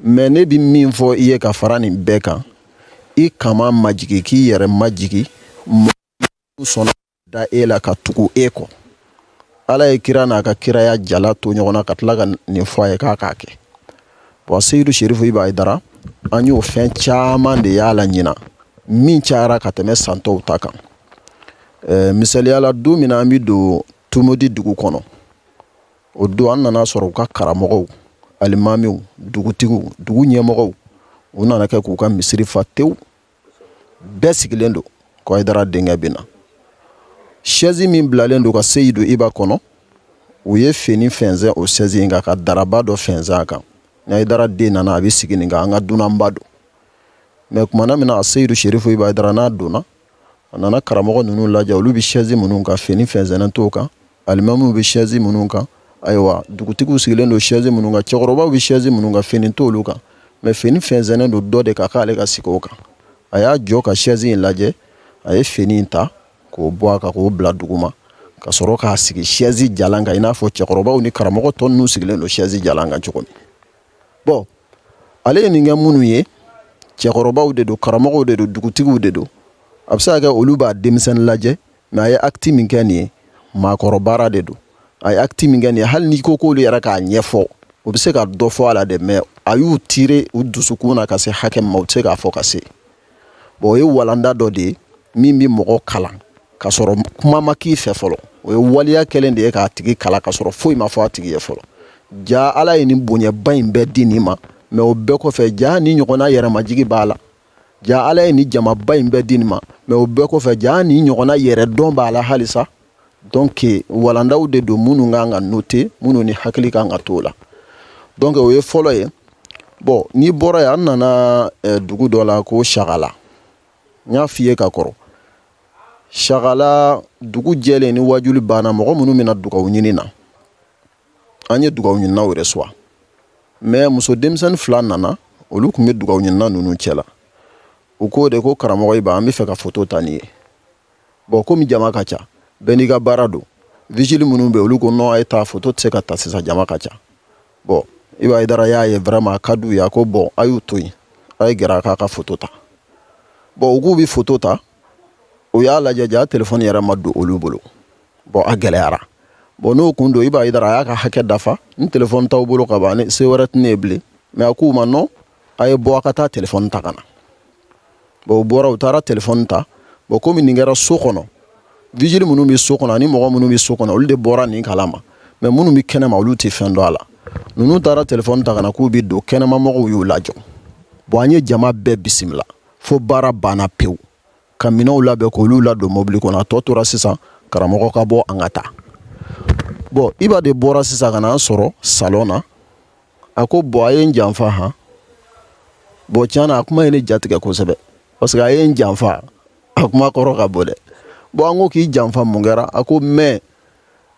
Mais ne bɛ min fɔ i ye ka fara nin bɛɛ kan, i kama majigi, k'i yɛrɛ majigi, mɔgɔ sɔnna da e la ka tugu e kɔ. Ala ye kira n'a ka kiraya jala to ɲɔgɔn na ka tila ka nin fɔ a ye k'a k'a kɛ. Bon, Seyidu Serifu Iba Hayidara, an y'o fɛn caman de y'a la ɲina min cayara ka tɛmɛ san tɔw ta kan. Misaliya la, don min na an bɛ don Tumodi dugu kɔnɔ, o don an nana sɔrɔ u ka karamɔgɔw, alimamiw, dugutigiw, dugu ɲɛmɔgɔw, u nana kɛ k'u ka misiri fa tewu. Bɛɛ sigilen don ko Hayidara denkɛ bɛ na. Chaise min bilalen don ka Seyidu Iba kɔnɔ, u ye fini fɛnsɛn o chaise in kan ka daraba dɔ fɛnsɛn a kan. Ni Hayidara den nana, a bɛ sigi nin kan, an ka dunanba don. Mais kumana min na a Seyidu Serifu Iba Hayidara n'a donna, a nana karamɔgɔ ninnu lajɛ, olu bɛ chaise minnu kan, fini fɛnsɛnnen t'o kan, alimamiw bɛ chaise minnu kan, ayiwa, dugutigiw sigilen don chaise minnu kan, cɛkɔrɔbaw bɛ chaise minnu kan, fini t'olu kan. Mais fini fɛnsɛnnen don dɔ de kan k'ale ka sigi o kan. A y'a jɔ ka chaise in lajɛ, a ye fini in ta k'o bɔ a kan k'o bila duguma, ka sɔrɔ k'a sigi chaise jalan kan, i n'a fɔ cɛkɔrɔbaw ni karamɔgɔ tɔ ninnu sigilen don chaise jalan kan cogo min. Bon, ale ye nin kɛ minnu ye, cɛkɔrɔbaw de don, karamɔgɔw de don, dugutigiw de don. A bɛ se ka kɛ olu b'a denmisɛnnin lajɛ, mais a ye acte min kɛ nin ye, maakɔrɔ baara de don. A ye acte min kɛ nin ye, hali n'i ko k'olu yɛrɛ k'a ɲɛfɔ, u bɛ se ka dɔ fɔ a la dɛ, mais a y'u tirer u dusukun na ka se hakɛ min ma, u tɛ se k'a fɔ ka se. Bon, o ye walanda dɔ de ye min bɛ mɔgɔ kalan ka sɔrɔ kuma ma k'i fɛ fɔlɔ. O ye waleya kɛlen de ye k'a tigi kalan ka sɔrɔ foyi ma fɔ a tigi ye fɔlɔ. Ja Ala ye nin bonyaba in bɛɛ di nin ma, mais o bɛɛ kɔfɛ, ja nin ɲɔgɔnna yɛrɛmajigi b'a la. Ja Ala ye nin jamaba in bɛɛ di nin ma, mais o bɛɛ kɔfɛ, ja nin ɲɔgɔnna yɛrɛdɔn b'a la halisa. Donc walandaw de don minnu kan ka noter, minnu ni hakili kan ka t'o la. Donc o ye fɔlɔ ye. Bon, n'i bɔra yen, an nana dugu dɔ la ko Sagala. N y'a f'i ye ka kɔrɔ, Sagala dugu jɛlen ni wajuli banna, mɔgɔ minnu bɛna dugawu ɲini na, an ye dugawu ɲininaw reçoit. Mais muso denmisɛnnin fila nana, olu tun bɛ dugawu ɲinina ninnu cɛla. U ko de ko karamɔgɔ Iba, an bɛ fɛ ka foto ta nin ye. Bon, komi jama ka ca, bɛɛ n'i ka baara don, vigile minnu bɛ, olu ko non, a ye taa, foto tɛ se ka ta sisan, jama ka ca. Bon, Iba Hayidara y'a ye vraiment a ka d'u ye, a ko bon, a y'u to yen, a ye gɛrɛ a k'a ka foto ta. Bon, u k'u bɛ foto ta, u y'a lajɛ, ja telefɔni yɛrɛ ma don olu bolo. Bon, a gɛlɛyara. Bon, n'o kun don, Iba Hayidara a y'a ka hakɛ dafa, ni telefɔni t'aw bolo ka ban, ni se wɛrɛ tɛ ne ye bilen. Mais a k'u ma non, a ye bɔ a ka taa telefɔni ta ka na. Bon, u bɔra, u taara telefɔni ta. Bon, komi nin kɛra so kɔnɔ, vigile minnu bɛ so kɔnɔ ani mɔgɔ minnu bɛ so kɔnɔ, olu de bɔra nin kalama, mais minnu bɛ kɛnɛma, olu tɛ fɛn dɔn a la. Ninnu taara telefɔni ta ka na k'u bɛ don, kɛnɛma mɔgɔw y'u lajɔ. Bon, an ye jama bɛɛ bisimila fo baara banna pewu, ka minɛnw labɛn k'olu ladon mobili kɔnɔ. A tɔ tora sisan karamɔgɔ ka bɔ, an ka taa. Bon, Iba de bɔra sisan ka na an sɔrɔ salon na. A ko bon, a ye n janfa han. Bon, tiɲɛ na, a kuma ye ne jatigɛ kosɛbɛ, parce que a ye n janfa, a kuma kɔrɔ ka bon dɛ. Bon, an ko k'i janfa, mun kɛra? A ko mais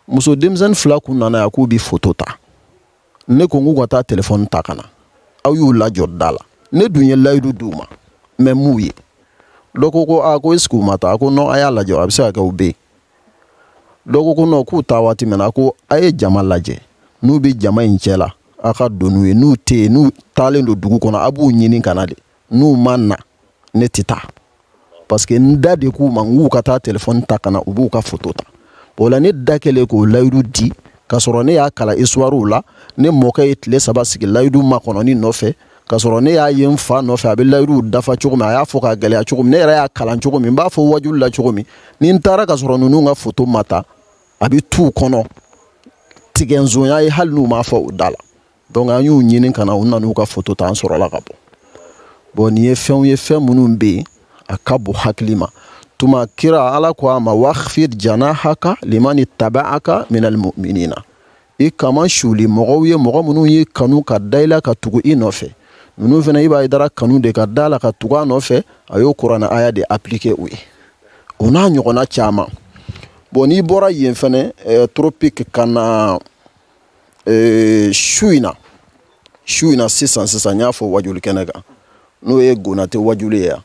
muso denmisɛnnin fila kun nana yan k'u bi foto ta, ne ko n k'u ka taa telefɔni ta ka na, aw y'u lajɔ da la, ne dun ye layidu d'u ma, mais m'u ye. Dɔ ko ko aa, ko est-ce que u ma taa? A ko non, a y'a lajɛ, a bɛ se ka kɛ u bɛ yen. Dɔ ko ko non, k'u taa waati min na, a ko a ye jama lajɛ, n'u bɛ jama in cɛ la, a ka don n'u ye, n'u tɛ yen, n'u taalen don dugu kɔnɔ, a b'u ɲini ka na de. N'u ma na, ne tɛ taa, parce que n da de k'u ma n k'u ka taa telefɔni ta ka na, u b'u ka foto ta. O la, ne da kɛlen k'o layidu di, k'a sɔrɔ ne y'a kalan histoire la, ne mɔkɛ ye tile 3 sigi layidu makɔnɔni nɔfɛ, k'a sɔrɔ ne y'a ye n fa nɔfɛ a bɛ layiduw dafa cogo min, a y'a fɔ k'a gɛlɛya cogo min, ne yɛrɛ y'a kalan cogo min, n b'a fɔ wajuli la cogo min, ni n taara k'a sɔrɔ ninnu ka foto ma ta, a bɛ t'u kɔnɔ tigɛnzonya ye, hali n'u m'a fɔ u da la. Donc an y'u ɲini ka na, u nan'u ka foto ta, an sɔrɔla ka bɔ. Bon, nin ye fɛnw ye, fɛn minnu bɛ yen, a ka bon hakili ma. Tuma kira Ala ko a ma wakhfid janahaka limani tabaaka minal mu'minina, i kaman suli mɔgɔw ye, mɔgɔ minnu y'i kanu ka da i la ka tugu i nɔfɛ. Ninnu fana, Iba Hayidara kanu de ka da la ka tugu a nɔfɛ, a y'o kuranɛ aya de appliquer u ye, o n'a ɲɔgɔnna caman. Bon, n'i bɔra yen fɛnɛ, tropique ka na, su in na sisan sisan, n y'a fɔ wajuli kɛnɛ kan, n'o ye Gonate wajuli ye yan,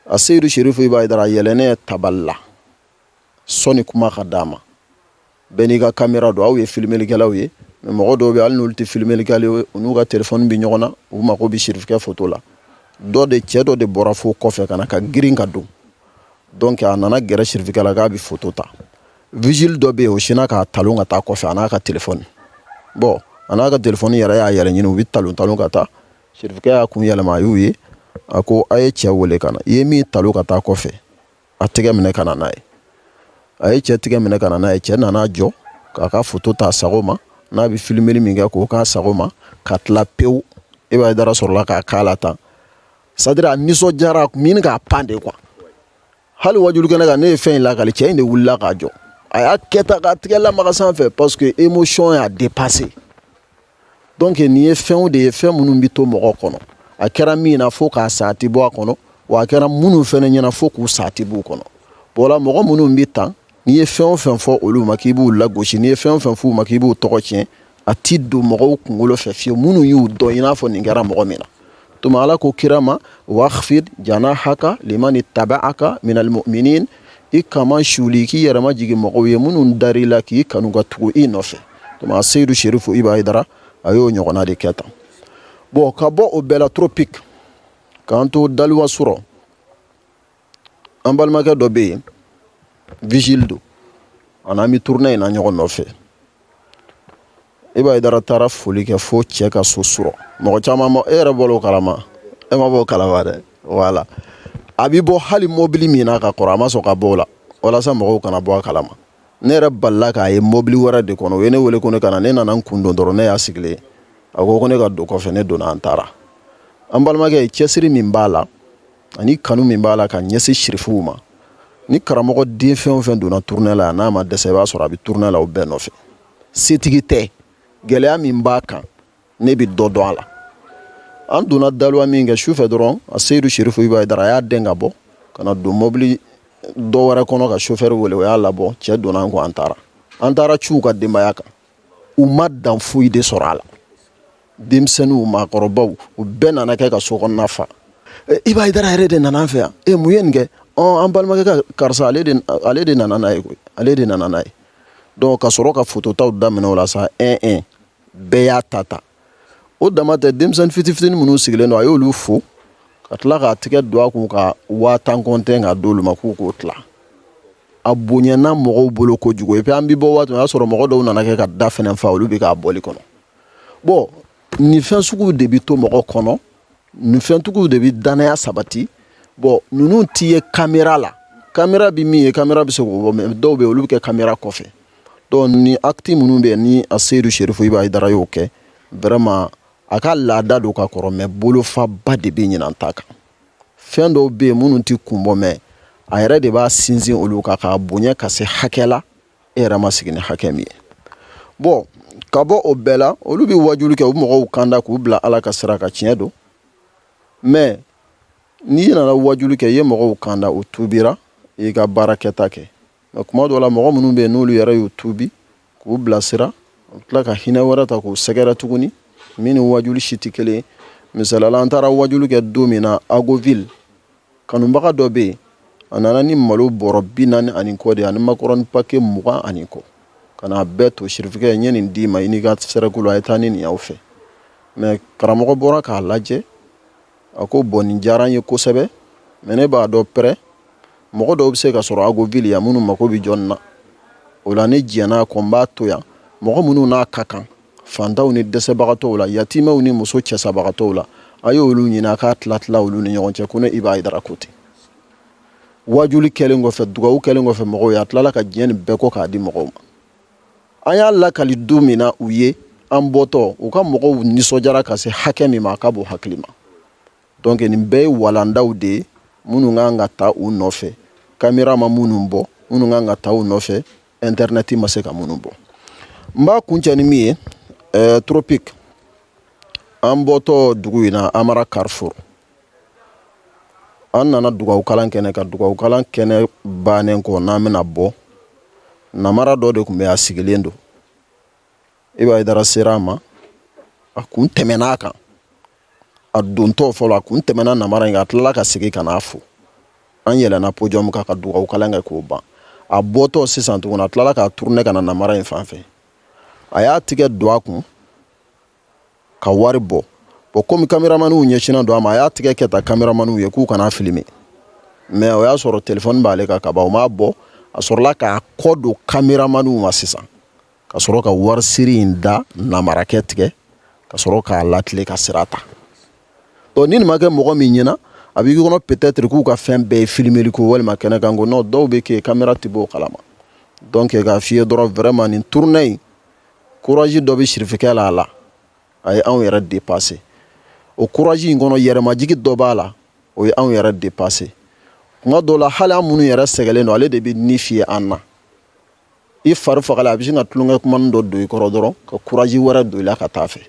a Seyidu Serifu Iba Hayidara yɛlɛnnen tabali la, sɔni kuma ka d'a ma, bɛɛ n'i ka kamera don, aw ye filimelikɛlaw ye, mais mɔgɔ dɔw bɛ, hali n'olu tɛ filimelikɛlaw ye, u n'u ka telefɔni bɛ ɲɔgɔn na, u mako bɛ sirifukɛ foto la. Dɔ de, cɛ dɔ de bɔra fo kɔfɛ ka na ka girin ka don. Donc a nana gɛrɛ sirifukɛ la k'a bɛ foto ta. Vigile dɔ bɛ yen, o sinna k'a talon ka taa kɔfɛ, a n'a ka telefɔni. Bon, a n'a ka telefɔni yɛrɛ y'a yɛrɛ ɲini, u bɛ talon talon ka taa. Sirifukɛ y'a kun yɛlɛma, a y'u ye, a ko a ye cɛ wele ka na, i ye min talon ka taa kɔfɛ, a tɛgɛ minɛ ka na n'a ye. A ye cɛ tɛgɛ minɛ ka na n'a ye. Cɛ nana jɔ k'a ka foto ta sago ma, n'a bɛ filimeli min kɛ k'o k'a sago ma, ka tila pewu, Iba Hayidara sɔrɔla k'a k'a la tan. C'est à dire a nisɔndiyara, a kun ɲini k'a pan de quoi. Hali wajuli kɛnɛ kan, ne ye fɛn in lakali, cɛ in de wulila k'a jɔ, a y'a kɛ tan k'a tigɛ lamaga sanfɛ, parce que émotion y'a dépassé. Donc nin ye fɛnw de ye, fɛn minnu bɛ to mɔgɔ kɔnɔ. A kɛra min na fo k'a sa, a tɛ bɔ a kɔnɔ, wa a kɛra minnu fɛnɛ ɲɛna fo k'u sa, a tɛ b'u kɔnɔ. Bon la, mɔgɔ minnu bɛ tan, n'i ye fɛn o fɛn fɔ olu ma k'i b'u lagosi, n'i ye fɛn o fɛn f'u ma k'i b'u tɔgɔ tiɲɛ, a ti don mɔgɔw kunkolo fɛ fiyewu, minnu y'u dɔn i n'a fɔ nin kɛra mɔgɔ min na. Tuma Ala ko kira ma: wakhfid janahaka limani tabaaka minal mu'minin. I kaman suli, k'i yɛrɛ majigin mɔgɔw ye minnu dar'i la k'i kanu ka tugu i nɔfɛ. Tuma Seyidu Sherifu Iba Hayidara, a y'o ɲɔgɔnna de kɛ tan. Bon, ka bɔ o bɛɛ la, Tropique, k'an to Daliwa sɔrɔ, an balimakɛ dɔ bɛ yen, vigile don, a n'an bɛ tournée in na ɲɔgɔn nɔfɛ. Iba Hayidara taara foli kɛ fo cɛ ka so sɔrɔ. Mɔgɔ caman ma, e yɛrɛ bɔra o kalama, e ma bɔ o kalama dɛ. Wala a bɛ bɔ hali mobili min na ka kɔrɔ, a ma sɔn ka bɔ o la walasa mɔgɔw kana bɔ a kalama. Ne yɛrɛ balila k'a ye mobili wɛrɛ de kɔnɔ. U ye ne wele ko ne ka na. Ne nana n kun don dɔrɔn, ne y'a sigilen ye. A ko ko ne ka don kɔfɛ. Ne donna, an taara. An balimakɛ ye, cɛsiri min b'a la ani kanu min b'a la ka ɲɛsin sirifuw ma, ni karamɔgɔ den fɛn o fɛn donna tournée la, n'a ma dɛsɛ, i b'a sɔrɔ a bɛ tournée la o bɛɛ nɔfɛ. Setigi tɛ, gɛlɛya min b'a kan, ne bɛ dɔ dɔn a la. An donna Daluwa min kɛ su fɛ dɔrɔn, a Seyidu Sherifu Iba Hayidara, a y'a den ka bɔ ka na don mobili dɔ wɛrɛ kɔnɔ ka chauffeur wele, o y'a labɔ. Cɛ donna an kɔ, an taara. An taara ciw ka denbaya kan, u ma dan foyi de sɔrɔ a la. Denmisɛnninw, maakɔrɔbaw, u bɛɛ nana kɛ ka so kɔnɔna fa. Iba Hayidara yɛrɛ de nana an fɛ yan. E, mun ye nin kɛ? Ɔ, an balimakɛ ka karisa, ale de nana n'a ye koyi, ale de nana n'a ye. Donc ka sɔrɔ ka fototaw daminɛ o la sa, un un, bɛɛ y'a ta ta. O dama tɛ, denmisɛnnin fitinin fitinin minnu sigilen don, a y'olu fo ka tila k'a tigɛ don a kun ka 10 000 kɔntɛn k'a d'olu ma k'u k'o tila. A bonyana mɔgɔw bolo kojugu. Et puis an bi bɔ waati min, o y'a sɔrɔ mɔgɔ dɔw nana kɛ ka da fɛnɛ fa, olu bɛ k'a bɔli kɔnɔ. Bon, nin fɛn suguw de bi to mɔgɔ kɔnɔ, nin fɛn suguw de bi danaya sabati. Bon, ninnu ti ye kamera la, kamera bi min ye, kamera bɛ se k'o bɔ, mais dɔw bɛ yen, olu bɛ kɛ kamera kɔfɛ. Donc ni acte minnu bɛ yen ni a Seyidu Sherifu Iba Hayidara y'o kɛ, vraiment a ka laada don ka kɔrɔ, mais bolofaba de bɛ ɲinan ta kan. Fɛn dɔw bɛ yen minnu ti kun bɔ, mais a yɛrɛ de b'a sinsin olu kan k'a bonya ka se hakɛ la, e yɛrɛ ma sigi ni hakɛ min ye. Bon, ka bɔ o bɛɛ la, olu bɛ wajuli kɛ, u mɔgɔw kanda k'u bila Ala ka sira kan, tiɲɛ don. Mais n'i nana wajuli kɛ, i ye mɔgɔw kanda, u tubira, i y'i ka baara kɛta kɛ. Mais kuma dɔw la, mɔgɔ minnu bɛ yen n'olu yɛrɛ y'u tubi k'u bilasira, u tila ka hinɛ wɛrɛ ta k'u sɛgɛrɛ tuguni, min ni wajuli si tɛ kelen ye. Misalila, an taara wajuli kɛ don min na Agoville, kanubaga dɔ bɛ yen, a nana ni malo bɔrɔ 40 ani kɔ de ye, ani makɔrɔni paquet 20 ani kɔ, ka n'a bɛɛ to sirifikɛ: n ye nin d'i ma, i n'i ka sɛrɛkulu, a ye taa ni nin y'aw fɛ. Mais karamɔgɔ bɔra k'a lajɛ, a ko: bon, nin diyara n ye kosɛbɛ, mais ne b'a dɔn pɛrɛ mɔgɔ dɔw bɛ se ka sɔrɔ Agoville yan minnu mako bɛ jɔ nin na. O la, ne jɛn'a kɔ, n b'a to yan. Mɔgɔ minnu n'a ka kan, fantanw ni dɛsɛbagatɔw la, yatimɛw ni muso cɛsabagatɔw la, a ye olu ɲini, a k'a tila tila olu ni ɲɔgɔn cɛ. Ko ne Iba Hayidara ko ten. Wajuli kɛlen kɔfɛ, dugawu kɛlen kɔfɛ mɔgɔw ye, a tilala ka diɲɛ nin bɛɛ kɔ k'a di mɔgɔw ma. An y'a lakali don min na u ye, an bɔtɔ, u ka mɔgɔw nisɔndiyara ka se hakɛ min ma, a ka bon hakili ma. Donc nin bɛɛ ye walandaw de ye minnu kan ka ta u nɔfɛ, kamera ma minnu bɔ, minnu kan ka ta u nɔfɛ, internet ma se ka minnu bɔ. N b'a kuncɛ ni min ye, Tropique, an bɔtɔ dugu in na, Amara Carrefour, an nana dugawu kalan kɛnɛ ka dugawu kalan kɛnɛ bannen kɔ, n'an bɛna bɔ, namara dɔ de tun bɛ a sigilen don. Iba Hayidara sera a ma, a kun tɛmɛna a kan. A dontɔ fɔlɔ, a kun tɛmɛna namara in kan, a tilala ka segin ka n'a fo. An yɛlɛnna podium kan ka dugawu kalan kɛ k'o ban. A bɔtɔ sisan tuguni, a tilala k'a tourner ka na namara in fan fɛ, a y'a tigɛ don a kun ka wari bɔ. Bon, komi kameramaniw ɲɛsinna don a ma, a y'a tigɛ kɛ ta kameramaniw ye k'u kana filmer, mais o y'a sɔrɔ telefɔni b'ale kan ka ban, o m'a bɔ. A sɔrɔla k'a kɔ don kameramaniw ma sisan, ka sɔrɔ ka wari siri in da namarakɛ tigɛ, ka sɔrɔ k'a latile ka sira ta. Donc ni nin ma kɛ mɔgɔ min ɲɛna, a b'i kɔnɔ peut-être k'u ka fɛn bɛɛ ye filmeli ko walima kɛnɛkan ko. Non, dɔw bɛ kɛ caméra tɛ bɔ o kalama. Donc k'a f'i ye dɔrɔn, vraiment nin tournée in, courage dɔ bɛ sirifikɛ la a la, a ye anw yɛrɛ dépassé. O courage in kɔnɔ, yɛrɛmajigi dɔ b'a la, o ye anw yɛrɛ dépassé. Kuma dɔw la, hali an minnu yɛrɛ sɛgɛlen don, ale de bɛ ni fiyɛ an na. I fari fagala, a bɛ sin ka tulonkɛ kumanin dɔ don i kɔrɔ dɔrɔn ka courage wɛrɛ don i la ka taa fɛ.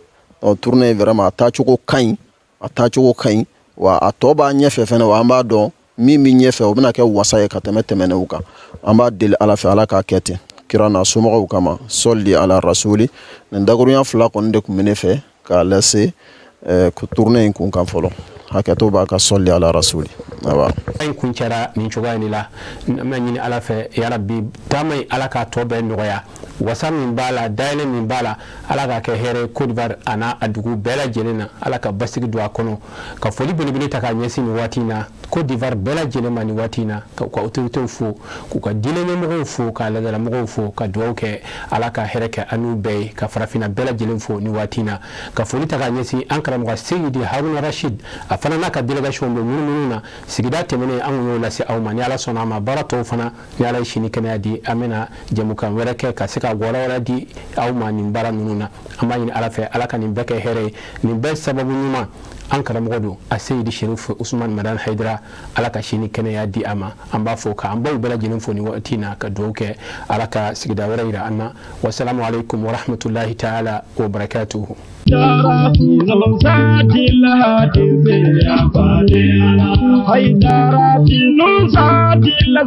Donc tournée vraiment, a taacogo ka ɲi, a taacogo ka ɲi, wa a tɔ b'a ɲɛfɛ fɛnɛ. Wa an b'a dɔn min bɛ ɲɛfɛ, o bɛna kɛ wasa ye ka tɛmɛ tɛmɛnenw kan. An b'a deli Ala fɛ, Ala k'a kɛ ten kira n'a somɔgɔw kama. Sɔli ala rasuli. Nin dakurunya fila kɔni de tun bɛ ne fɛ k'a lase tournée in kun kan fɔlɔ. Hakɛto b'a ka. Sɔli ala rasuli. Awa. In kuncɛra nin cogoya in de la. An bɛ ɲini Ala fɛ, yarabi, taama in, Ala k'a tɔ bɛɛ nɔgɔya. Wasa min b'a la, dayɛlɛ min b'a la, Ala k'a kɛ hɛrɛ Côte d'Ivoire a n'a a dugu bɛɛ lajɛlen na. Ala ka basigi don a kɔnɔ. Ka foli belebele ta k'a ɲɛsin nin waati in na Côte d'Ivoire bɛɛ lajɛlen ma nin waati in na, ka u ka autorités fo, k'u ka diinɛ ɲɛmɔgɔw fo, ka laadalamɔgɔw fo, ka dugawu kɛ, Ala ka hɛrɛ kɛ an n'u bɛɛ ye, ka farafinna bɛɛ lajɛlen fo nin waati in na. Ka foli ta k'a ɲɛsin an karamɔgɔ Seyidi Haruna Rashid, a fana n'a ka délégation bɛ munumunu na. Sigida tɛmɛnen, an y'o lase aw ma. Ni Ala sɔnna a ma, baara tɔw fana, ni Ala ye sini kɛnɛya di, an bɛna jɛmukan wɛrɛ kɛ ka se ka walawala di aw ma nin baara ninnu na. An b'a ɲini Ala fɛ, Ala ka nin bɛɛ kɛ hɛrɛ ye. Nin bɛɛ sababu ɲuman, an karamɔgɔ don, a Seyidi Sherif Usman Madan Haidara. Ala ka sini kɛnɛya di a ma. An b'a fɔ k'an baw bɛɛ lajɛlen fo nin waati in na, ka dugawu kɛ, Ala ka sigida wɛrɛ yira an na. Wasalamu alaikum warahmatullahi taala wa barakatuhu.